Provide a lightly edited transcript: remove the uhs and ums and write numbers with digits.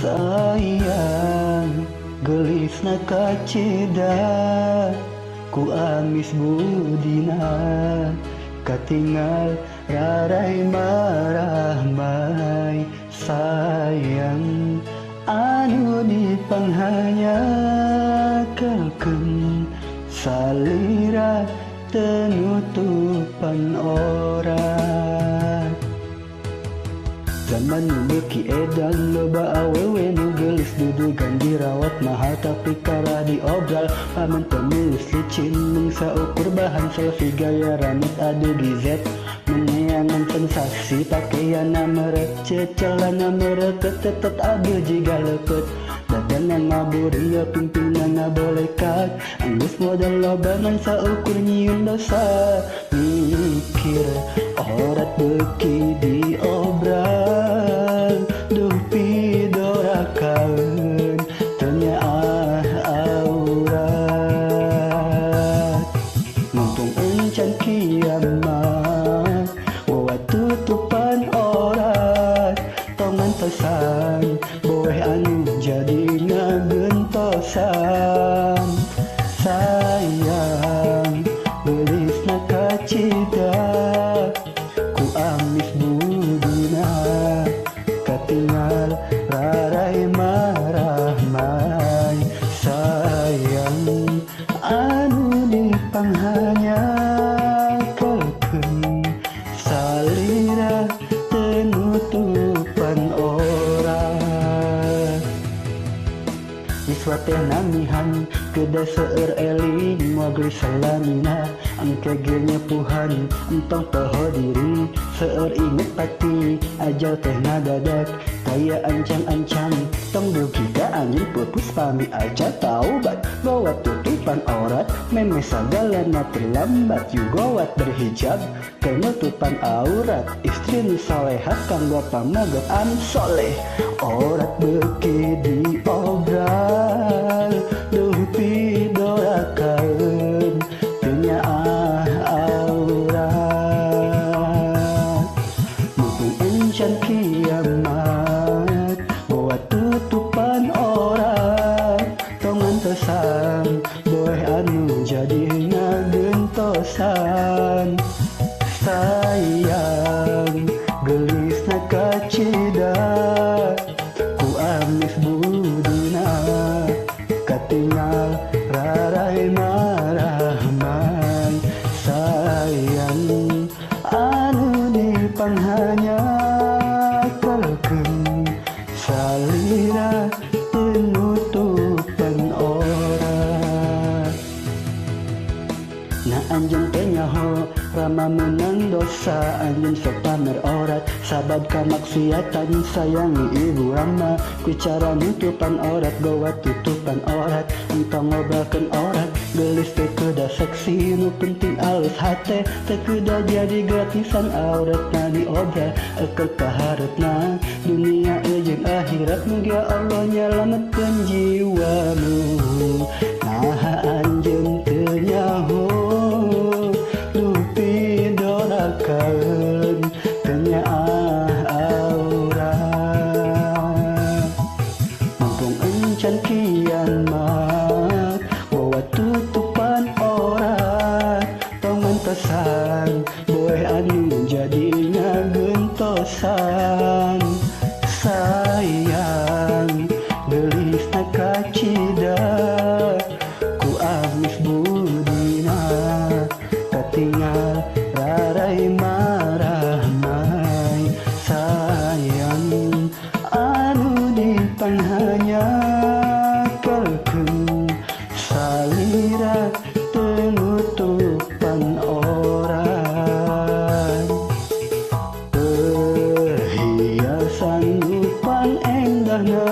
Sayang gelisna kacida ku amis budina katingal rarai marahmai. Sayang anu dipanghanyakalkeun salira tenutupan aurat. Zaman nu beuki edan loba awewe nu geulis dudugan dirawat mahal tapi kalah diobral. Paman penulis licin mung saukur bahan selfie gaya rambut adu giz meneangan sensasi pakaianna merek celana merek ketetet aduh jiga lepet badanna ngaburia pimpinna ngabolekat anggeus modal loba ngan saukur nyieun dosa. Mikir aurat beuki diobral duh pidorakaeun teu nyaah aurat. Mumpung encan kiamat bawa tutupan aurat tong ngantosan boeh anu jadi ngagentosan. Sayang geulisna kacida ku amis budina katingal rarai marahmai. Sayang anu dipanghanyakalkeun salira tenutupan aurat. Niswa teh namihan kedah seueur eling moal gelis salamina engke ge nyepuhan entong poho diri seueur inget pati ajal teh ngadadak kaya ancang-ancang tong dugi ka anjeun pupus pami aja taubat bawa tutupan aurat meme sagalana terlambat yugowat berhijab kenutupan aurat istri nu solehat kanggo pamaget anu soleh. Aurat beuki diobral duh pidorakaeun teu nyaah aurat. Mumpung encan kiamat bawa tutupan aurat tong ngantosan boeh anu jadi ngagentosan. Sayang geulisna kacida ku amis budina katingal rarai marahmai. Sayang anu dipanghanyakalkeun salira penutupan aurat. Nah anjeun teh nyaho rama menang dosa anjeun sok pamer aurat sabab kamaksiatan. Sayangi ibu rama ku cara nutupan aurat gowa tutupan aurat entong ngobrolkeun aurat geulis teh kedah seksi nu penting alus hate teu kedah jadi gratisan auratna diobral eukeur kahareupna dunia jeung akhirat. Mugia Allah nyalametkeun jiwamu. Naha anjeun teu nyaho duh pidorakaeun teu nyaah aurat. Mumpung encan kiamat bawa tutupan aurat tong ngantosan boeh anu jadi ngagentosan. Sayang geulisna kacida ku amis budina katingal rarai marahmai. Sayang anu dipanghanyakalkeun salira penutupan aurat. Perhiasan nu panendahna.